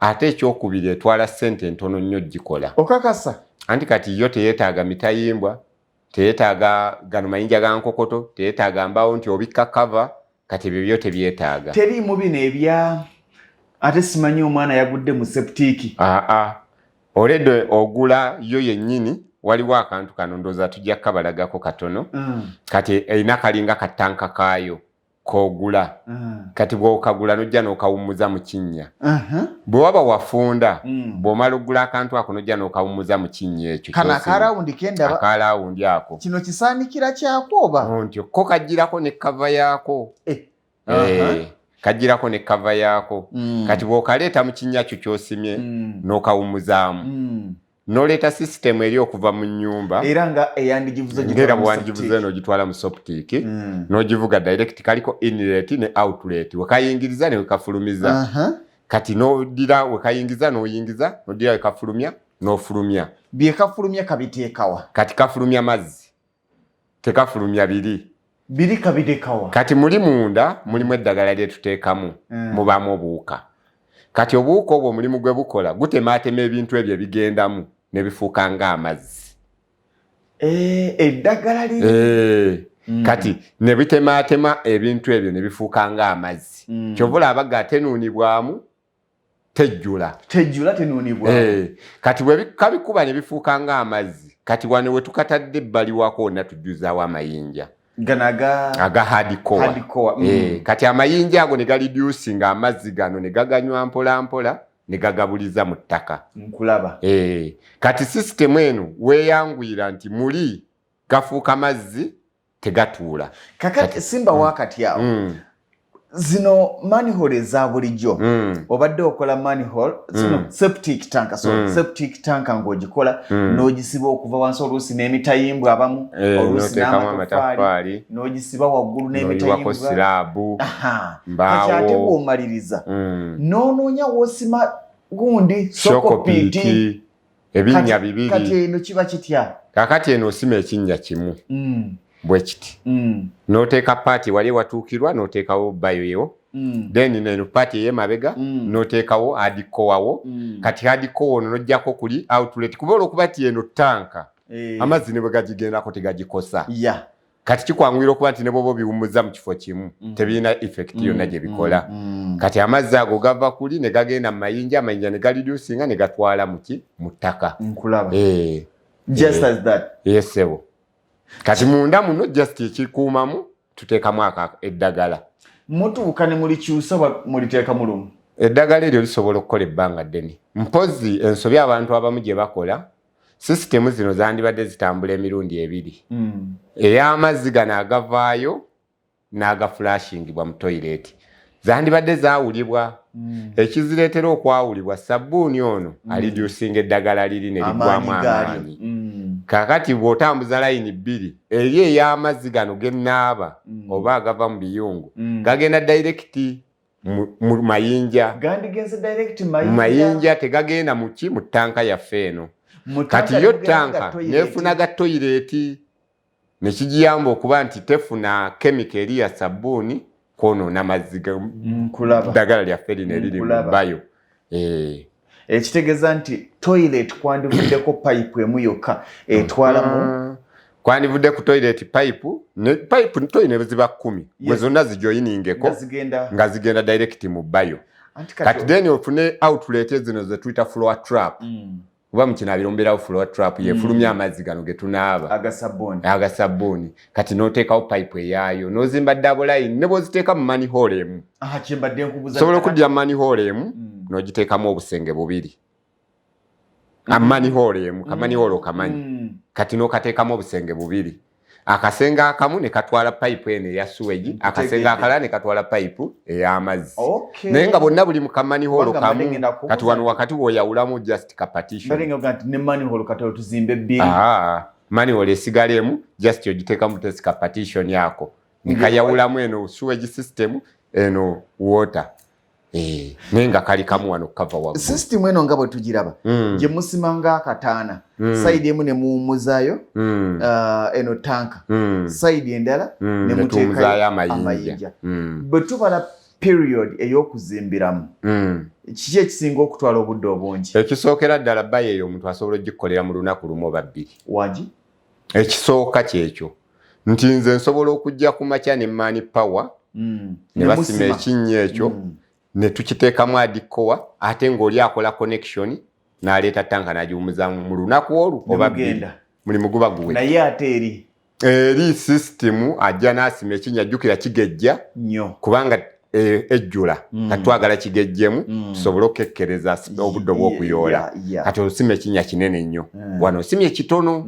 Speaker 3: Ate ekyokubiri, etwala ssente ntono nnyo gikola.
Speaker 2: Okakasa?
Speaker 3: Anti kati yo teyeetaaga mitayimbwa, teyeetaaga gano mayinja ga nkokoto, teyeetaaga mbaawo nti obikka cover. Kati ebyo byo tebyetaaga.
Speaker 2: Teriimu bino ebya ate simanyi omwana yagudde mu septic.
Speaker 3: Aa, oledde ogula yo yennyini. Waliwo akantu kano, ndowooza tujja kukabalagako katono. Kati erina kalinga katanka kaayo kogula. Kati bw'okagula nojja n'okawummuza mu kinnya. Bwe waba wafunda, bw'omala okugula akantu ako nojja n'okawummuza mu kinnya ekyo
Speaker 2: Kano
Speaker 3: ky'osimye.
Speaker 2: Akarawundi kendaba.
Speaker 3: Akarawundi ako.
Speaker 2: Kino kisaanikira kyako oba?
Speaker 3: Ntyo ko kagirako ne cover yaako. Kagirako ne cover yaako. Kati bw'okaleeta mu kinnya kyo ky'osimye n'okawummuzaamu, n'oleeta sisitemu eri okuva mu nnyumba.
Speaker 2: Era nga eyandigivuze.
Speaker 3: Ngera bwandigivuze n'ogitwala mu septic, n'ogivuga direct. Kaliko inlet ne outlet, wekayingiriza ne wekafulumiza. Kati n'odira wekayingiza n'oyingiza, n'odira wekafulumya n'ofulumya.
Speaker 2: Byekafulumya kabiteekawa?
Speaker 3: Kati kafulumya mazzi, tekafulumya biri.
Speaker 2: Biri kabirekawa?
Speaker 3: Kati muli munda mulimu eddagala lyetuteekamu. Mubaamu obuwuka. Kati obuwuka obwo omulimu gwe bukola gutemaatema ebintu ebyo ebigendamu ne bifuuka ng'amazzi.
Speaker 2: Eddagala liri.
Speaker 3: Kati ne bitemaatema ebintu ebyo ne bifuuka ng'amazzi. Kyova olaba ga tenuunibwamu, tejjula.
Speaker 2: Tejjula, tenuunibwa.
Speaker 3: Kati bwe kabikuba ne bifuuka ng'amazzi, kati wano we tukatadde ebbali wako wonna tujjuzaawo amayinja.
Speaker 2: Gano aga
Speaker 3: aga hardcore.
Speaker 2: Hardcore.
Speaker 3: Kati amayinja ago ne galidyusinga amazzi gano ne gaganywa mpola mpola ne gagabuliza mu ttaka.
Speaker 2: Nkulaba.
Speaker 3: Kati sisitemu eno weeyanguyira nti muli gafuuka mazzi, tegatuula.
Speaker 2: Kakati simba wakati awo, zino manhole eza bulijjo, obadde okola manhole zino septic tank, so septic tank ng'ogikola n'ogisiba okuva wansi, oluusi n'emitayimbwa abamu, oluusi
Speaker 3: n'oteekamu
Speaker 2: n'amatoffaali,
Speaker 3: amataffaali,
Speaker 2: n'ogisiba waggulu
Speaker 3: n'oyiwako
Speaker 2: n'emitayimbwa.
Speaker 3: slab.
Speaker 2: Aha.
Speaker 3: Mbaawo.
Speaker 2: Kati ate bw'omaliriza n'onoonya w'osima gundi sock pit.
Speaker 3: Sock pit, ebinnya
Speaker 2: Kati
Speaker 3: bibiri.
Speaker 2: Eno kiba kitya?
Speaker 3: Kakati eno osima ekinnya kimu bwe kiti, n'oteeka part wali ewatuukirwa, n'oteekawo bio. Then neno part ey'emabega, n'oteekawo hardcore wo. Kati hardcore ono n'ojjako kuli outlet, kuba olwokuba ti eno tanka, amazzi ne bwe gagigendako tegagikosa. Kati kikwanguyira okuba nti ne bw'oba obiwummuza mu kifo kimu, tebirina effect yonna gye bikola. Kati amazzi ago gava kuli ne gagenda mu mayinja, amayinja ne galidyusinga ne gatwala muki? Mu ttaka.
Speaker 2: Nkulaba. Just as that.
Speaker 3: Yes ssebo. Kati munda muno just ekikuumamu tuteekamu eddagala.
Speaker 2: Mutuuka ne mulikyusa oba muliteekamu lumu?
Speaker 3: Eddagala eryo lisobola okukola ebbanga ddene. Mpozzi ensobi abantu abamu gye bakola, sisitemu zino zandibadde zitambula emirundi ebiri, ey'amazzi gano agavaayo n'agafulashingibwa mu toilet zandibadde zaawulibwa. Ekizireetera okwawulibwa, sabbuuni ono alidyusinga eddagala liri ne liggwamu
Speaker 2: Amaanyi gaalyo.
Speaker 3: amaanyi. Kaakati bw'otambuza layini bbiri, eri ey'amazzi gano genaaba oba agava mu biyungu, gagenda direct mu mayinja.
Speaker 2: Gandigenze direct
Speaker 3: mu
Speaker 2: mayinja.
Speaker 3: Mayinja, tegagenda muki? Mu ttanka yaffe eno.
Speaker 2: Mu
Speaker 3: Kati
Speaker 2: tanka
Speaker 3: yo
Speaker 2: nemugenda
Speaker 3: tanka
Speaker 2: ga toilet.
Speaker 3: Nefuna ga toilet nekigiyamba okuba nti tefuna chemical eri ya sabbuuni kwonoona mazzi
Speaker 2: Nkulaba.
Speaker 3: ddagala lyaffe lino eriri mu
Speaker 2: Nkulaba.
Speaker 3: bio.
Speaker 2: Ekitegeeza nti toilet kwandivuddeko pipe emu yokka etwalamu.
Speaker 3: Kwandivudde ku toilet pipe ne pipe toilet ne ziba 10 gwe zonna zijoiningeko nga zigenda direct mu bayo. Kati then ofune outlet zino ze tuyita floor trap. Kuba mu kinaabiro mubeerawo floor trap yefulumya amazzi gano ge tunaaba agasabbuuni. Kati n'oteekawo pipe eyaayo n'ozimba double line ne bw'oziteeka mu manhole emu. Osobola okuddira manhole emu n'ogiteekamu obusenge bubiri. Manhole emu, kamanhole okamanyi. Kati n'okateekamu obusenge bubiri. Akasenge akamu ne katwala pipe eno eya sewage, akasenge akalala ne katwala pipe ey'amazzi. Naye nga bonna buli mu kamanhole kamu. Kati wano wakati w'oyawulamu just ka partition. Manhole esigala emu, just ogiteekamu tesi ka partition ako. Ne kayawulamu eno sewage system, eno water. Naye nga kali kamu wano kava waggulu.
Speaker 2: System eno nga bwe tugiraba, gye musima ng'akataana, side emu ne muwummuzaayo eno tanka, side endala ne muteekayo amayinja. Bwe tubala period ey'okuzimbiramu, kiki ekisinga okutwala obudde obungi?
Speaker 3: Ekisookera ddala bayo eyo omuntu asobola ogikolera mu lunaku lumu oba bbiri.
Speaker 2: Wangi?
Speaker 3: Ekisooka kyekyo nti nze nsobola okujja ku makya ne man power ne basima ekinnya ekyo ne tukiteekamu adikowa, ate ng'oli akola connection n'aleeta tanka n'agiwummuza mu lunaku olwo oba bbiri, mulimu guba guwe.
Speaker 2: Naye ate eri
Speaker 3: eri system ajja n'asima ekinnya, ajjukira kigejja
Speaker 2: nnyo
Speaker 3: kubanga ejjula, kati twagala kigejjemu tusobole okukekkereza obudde obw'okuyoola. Kati osima ekinnya kinene nnyo, wano osimye kitono.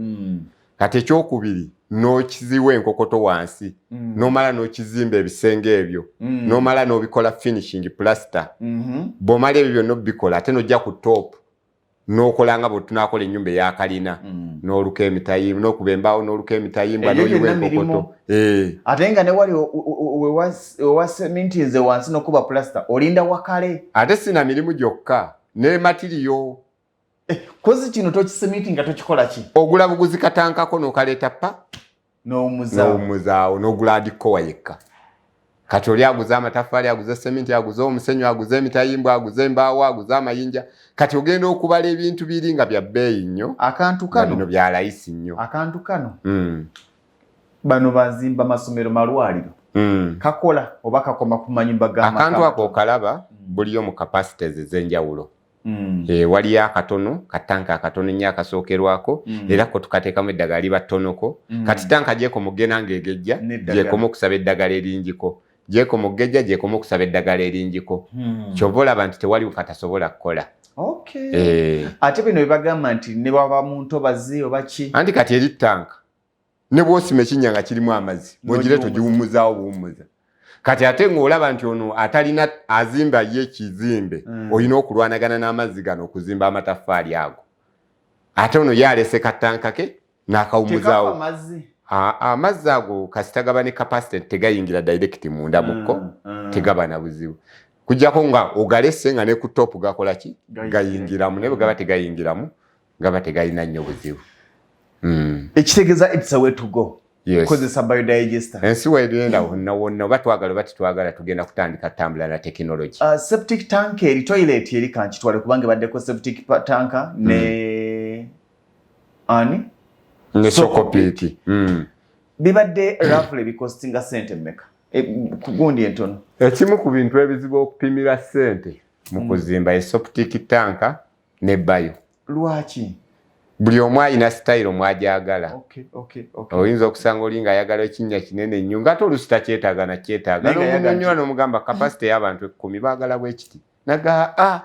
Speaker 3: Kati ekyokubiri n'okiziwa enkokoto wansi, n'omala n'okizimba ebisenge ebyo, n'omala n'obikola finishing plaster. Bw'omala ebyo byonna obikola, ate n'ojja ku top n'okola nga bwe tunaakola ennyumba eyakalina, n'oluka emitayimbwa, n'okuba embaawo, n'oluka emitayimbwa, n'oyiwa enkokoto.
Speaker 2: Ate nga ne wali wewasemintinze wansi n'okuba plaster olinda wakale.
Speaker 3: Ate sina mirimu gyokka ne material.
Speaker 2: Kozi kino tokisemiti nga tokikola ki?
Speaker 3: Ogula buguzi katankako n'okaleeta pa
Speaker 2: n'owummuzaawo
Speaker 3: n'ogula adikowa yekka. Kati oli aguze amataffaali, aguze seminti, aguze omusenyu, aguze emitayimbwa, aguze embaawo, aguze amayinja. Kati ogenda okubala ebintu biri nga bya bbeeyi nnyo.
Speaker 2: Akantu kano
Speaker 3: bino bya layisi nnyo.
Speaker 2: Akantu kano bano bazimba masomero, malwaliro. Kakola oba kakoma ku manyumba ga
Speaker 3: akantu ako okalaba buliyo mu capacities ez'enjawulo. Waliyo akatono katanka akatono nnyo akasookerwako, era ko tukateekamu eddagala liba ttonoko. Kati tanka gyekoma okugenda ng'egejja, gyekoma okusaba eddagala eringiko, gyekoma okugejja, gyekoma okusaba eddagala eringiko. Kyova olaba nti tewaliwo katasobola kukola.
Speaker 2: Ate bino bebagamba nti ne bwaba mu ntobazi oba ki?
Speaker 3: Anti kati eri tanka ne bw'osima ekinnya nga kirimu amazzi, bw'ogireeta ogiwummuzaawo buwummuza. Kati ate ng'olaba nti ono atalina azimba ye kizimbe, olina okulwanagana n'amazzi gano okuzimba amataffaali ago. Ate ono ye alese katanka ke n'akawummuzaawo. Amazzi ago kasita gaba ne capacity tegayingira direct munda mukko, tegaba na buzibu. Kujjako nga ogalese nga ne ku top gakola ki? Gayingiramu. Naye bwe gaba tegayingiramu, gaba tegayina nnyo buzibu.
Speaker 2: Ekitegeeza it's a way to go. Kozesa biodigester.
Speaker 3: Ensi wegenda wonna wonna, oba twagala oba tetwagala, tugenda kutandika tambula na tekinologi.
Speaker 2: Septic tank eri toilet eri kankitwale kubanga ebaddeko septic tank ne ani?
Speaker 3: Ne soak pit.
Speaker 2: Bibadde roughly bicostinga sente mmeka? Ku gundi entono.
Speaker 3: Ekimu ku bintu ebizibu okupimira ssente mu kuzimba ye septic tank ne bio.
Speaker 2: Lwaki?
Speaker 3: Buli omu alina sitayiro mw'agyagala. Oyinza okusanga oli ng'ayagala ekinnya kinene nnyo ng'ate oluusi takyetaaga nakyetaaga, n'omunyonnyola n'omugamba capacity y'abantu 10 baagala bwe kiti, naga a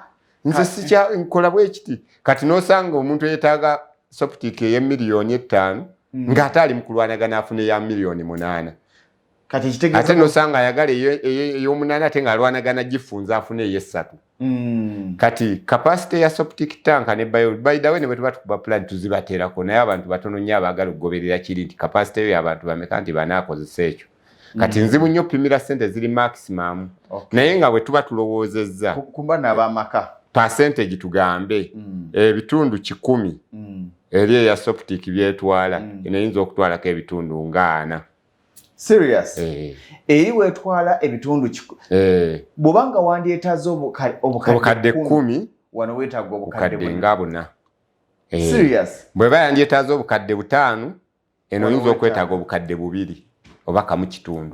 Speaker 3: nze sikya nkola bwe kiti. Kati n'osanga omuntu eyeetaaga septic ey'emiliyoni 5 ng'ate ali mu kulwanagana afune ya miliyoni 8. Ate n'osanga ayagala ey'omunaana ate ng'alwanagana gifunza afune ey'essatu. Kati capacity ya septic tank ne bio, by the way, ne bwe tuba tukuba plan tuzibateerako, naye abantu batono nnyo abaagala okugoberera kiri nti capacity eyo y'abantu bameka nti banaakozesa ekyo. Kati nzibu nnyo okupimira ssente ziri maximum. Naye nga bwe tuba tulowoozezza
Speaker 2: kumba n'abamaka
Speaker 3: percentage tugambe ebitundu 100 eri eya septic byetwala, eno eyinza okutwalako ebitundu nga 40.
Speaker 2: Serious? Eri weetwala ebitundu bw'obanga wandyetaaze
Speaker 3: obukadde 10,
Speaker 2: wano weetaaga
Speaker 3: obukadde nga 4.
Speaker 2: Serious?
Speaker 3: Bw'eba yandyetaaze obukadde 5, Eno oyinza okwetaaga obukadde 2 oba 1.5.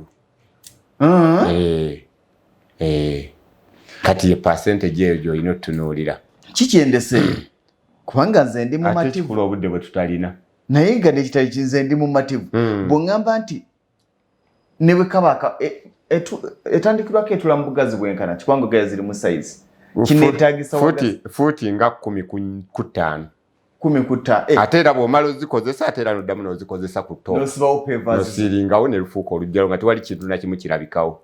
Speaker 3: Kati ye percentage eyo gy'olina otunuulira.
Speaker 2: Kikyendese kubanga nze ndi mumativu
Speaker 3: obudde bwe tutalina,
Speaker 2: naye nga nekitali kinze ndi mumativu. Bw'ŋŋamba nti ne bwe kaba etandikirwako etula mu bugazi bwenkana kikwango gaya ziri mu size kineetagisa
Speaker 3: fuuti nga 15.
Speaker 2: 15.
Speaker 3: Ate era bw'omala ozikozesa ate era noddamu n'ozikozesa ku top
Speaker 2: nosibawo pavers
Speaker 3: nosiringawo ne lufuuka olujjalo nga tewali kintu na kimu kirabikawo.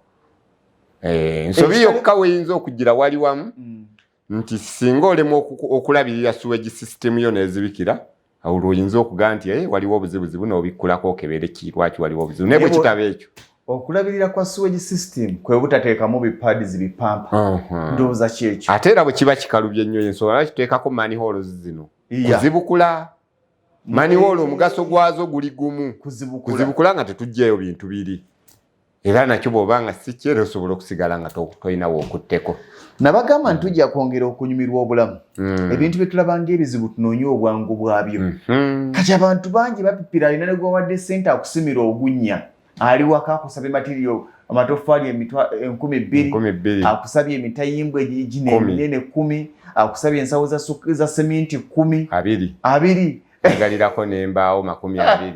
Speaker 3: Ensobi yokka weyinza okugira wali wamu nti singa olemu okulabirira sewage system yo n'ezibikira, olwo oyinza okugaa nti waliwo obuzibuzibu n'obikkulako okebere ki lwaki waliwo obuzibu, naye bwe kitaba ekyo
Speaker 2: okulabirira kwa sewage system kwe butateekamu bipads bipampa, ndowooza kyekyo.
Speaker 3: Ate era bwe kiba kikalubye ennyo ensonga lwaki tuteekako manholes zino kuzibukula. Manhole omugaso gwazo guli gumu, kuzibukula nga tetuggyeyo bintu biri, era nakyo bw'oba nga si kyera osobola okusigala nga tolinawo okutteko.
Speaker 2: Nabagamba nti tujja kwongera okunyumirwa obulamu. Ebintu bye tulaba ng'ebizibu tunoonye obwangu bwabyo. Kati abantu bangi bapipira, alina ne gwawadde ssente akusimira ogunnya, ali waka akusabye material amatoffaali 2000, akusabye emitayimbwa gino eminene 10, akusabye ensawo za seminti 10
Speaker 3: 20, agalirako n'embaawo 20,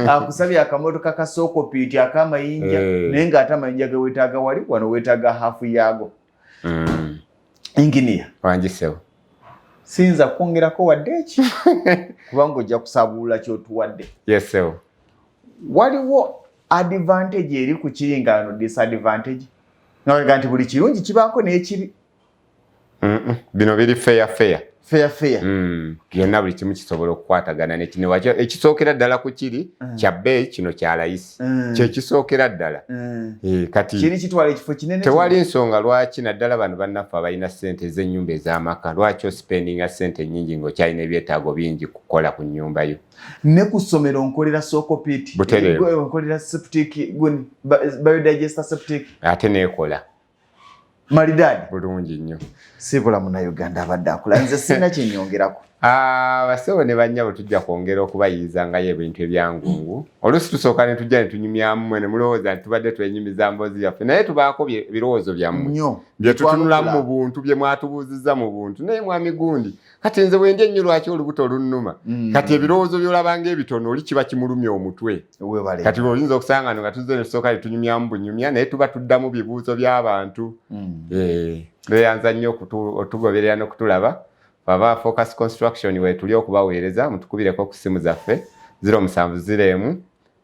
Speaker 2: akusabye akamotoka ka sokopiiti ak'amayinja, naye ng'ate amayinja ge weetaaga wali wano weetaaga haafu yaago. Engineer
Speaker 3: wangisewo,
Speaker 2: siyinza kwongerako wadde eki kubanga ojja kusabuula kyotuwadde.
Speaker 3: Yesewo.
Speaker 2: Waliwo advantage eri ku kiri nga no disadvantage, nga nti buli kirungi kibaako n'ekibi.
Speaker 3: Bino biri fair fair.
Speaker 2: Fair fair.
Speaker 3: Byonna buli kimu kisobola okukwatagana nekino. Ekisookera ddala ku kiri kya bbeeyi, kino kya layisi, kyekisookera ddala. Kati
Speaker 2: kiri kitwala ekifo kinene,
Speaker 3: tewali nsonga lwaki naddala bano bannaffe abalina ssente ez'ennyumba ez'amaka lwaki ospendinga ssente nnyingi ng'okyalina ebyetaago bingi kukola ku nnyumba yo.
Speaker 2: Ne ku ssomero nkolera sokopiiti, nkolera septic, biodigester septic,
Speaker 3: ate neekola
Speaker 2: malidadi
Speaker 3: bulungi nnyo.
Speaker 2: Sibula Munnayuganda abadde akula, nze sirina kyenyongerako.
Speaker 3: Abasawo ne bannyabo tujja kwongera okubayiizangayo ebintu ebyangungu. Oluusi tusooka ne tujja ne tunyumyamu mmwe ne mulowooza nti tubadde twenyumiza mboozi yaffe, naye tubaako ebirowoozo byammwe bye tutunulamu mu buntu, bye mwatubuuzizza mu buntu. Naye mwami gundi, kati nze bwe ndi ennyo lwaki olubuto lunnuma? Kati ebirowoozo by'olabanga ebitono oli kiba kimulumya omutwe. Kati oyinza okusanga no nga tuzze ne tusooka ne tunyumyamu bunyumya, naye tuba tuddamu bibuuzo by'abantu. Beeyanza nnyo otugoberera n'okutulaba. Baba Focus Construction weetuli okubaweereza, mutukubireko ku ssimu zaffe 0701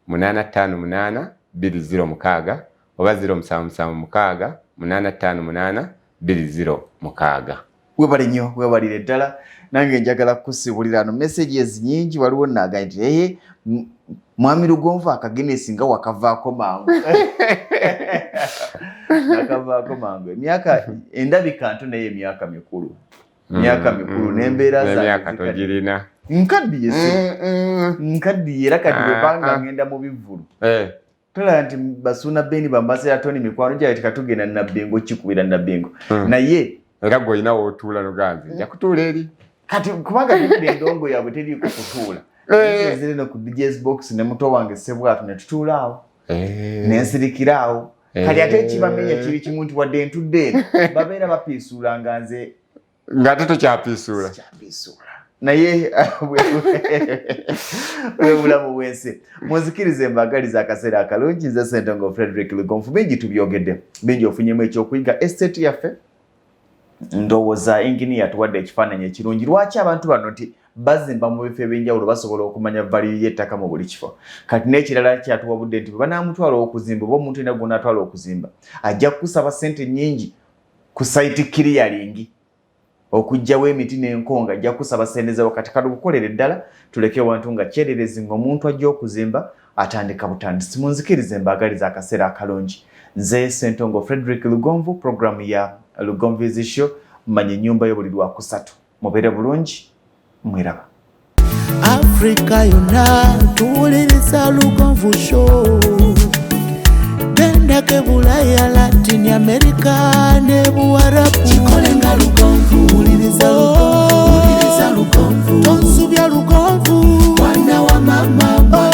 Speaker 3: 858 206 oba 0776 858 206.
Speaker 2: Webale nnyo, webalire ddala. Nange njagala kukusibulira no messages nyingi. Waliwo naaga nti eye mwami Lugonvu akagenesi nga wakavaako mangu, nakavaako mangu. Emyaka endabika nto, naye emyaka mikulu, myaka mikulu n'embeera
Speaker 3: zange togirina.
Speaker 2: Nkaddiye, nkaddiye era kati bwebanga ngenda mu bivvulu tolaba nti Basuuna Beni bambasera Tony mikwano gyayo tikatugenda Nabbingo kikubira Nabbingo, naye
Speaker 3: era gwe olina wootuula noganze nja kutuula eri.
Speaker 2: Kati kubanga tekula endongo yaabwe teriiko kutuula, nzire no ku DJ's box ne muto wange Sebwatu ne tutuula awo nensirikira awo. Kati ate ekibamenya kiri kimu nti wadde ntudde eno babeera bapiisuula nga nze
Speaker 3: ng'ate tokyapiisuula.
Speaker 2: Sikyapiisuula, naye bwe bulamu bw'ensi. Munzikirize mbagaliza akaseera akalungi. Nze Sentongo Frederick Lugonvu. Bingi tubyogedde, bingi ofunyemu ekyokuyiga. Estate yaffe, ndowooza inginiya tuwadde ekifaananyi ekirungi lwaki abantu bano nti bazimba mu bifo ebyenjawulo basobola okumanya value y'ettaka mu buli kifo. Kati n'ekirala kyatuwabudde nti bwe banaamutwala okuzimba oba omuntu yenna gw'onaatwala okuzimba ajja kukusaba ssente nnyingi ku site clearing, okuggyawo emiti n'enkonga, ajja kukusaba ssente zawo. Kati kalukukolere ddala tuleke wantu nga kyererezi ng'omuntu ajja okuzimba atandika butandisi. Munzikirize mbaagaliza akaseera akalungi. Nze Sentongo Frederick Lugonvu, programu ya Lugonvu's Show, manya ennyumba yo, buli lwakusatu. Mubeere bulungi, mweraba.
Speaker 1: Afrika yonna tuwuliriza Lugonvu Show. Gendako Bulaya, Latin America ne Buwarabu, kikole nga Lugonvu. Wuliriza Lugonvu, wuliriza Lugonvu, tonsubya Lugonvu, mwana wa mama.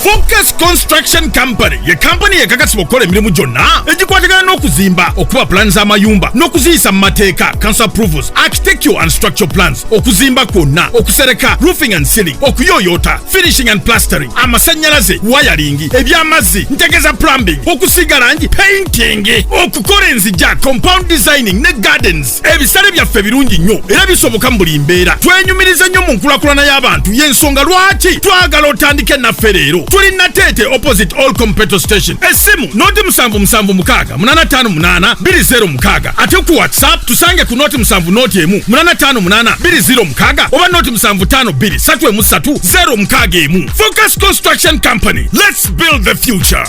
Speaker 4: Focus Construction Company ye kampani ekakasibwa okukola emirimu gyonna egikwatagana n'okuzimba, okuba pulaani z'amayumba n'okuziyisa mu mateeka, council approvals, architecture and structural plans, okuzimba kwonna, okusereka, roofing and ceiling, okuyooyoota, finishing and plastering, amasannyalaze, wiring, ebyamazzi, ntegeza plumbing, okusiiga langi, painting, okukola enzija, compound designing ne gardens. Ebisale byaffe birungi nnyo era bisoboka mu buli mbeera. Twenyumiriza nnyo mu nkulakulana y'abantu, y'ensonga lwaki twagala otandike naffe leero. Tuli Nateete, opposite All Petrol Station. Essimu 077 658 206, ate ku WhatsApp tusange ku 070 1 858 206 oba 075 2 3 3 061. Focus Construction Company, let's build the future.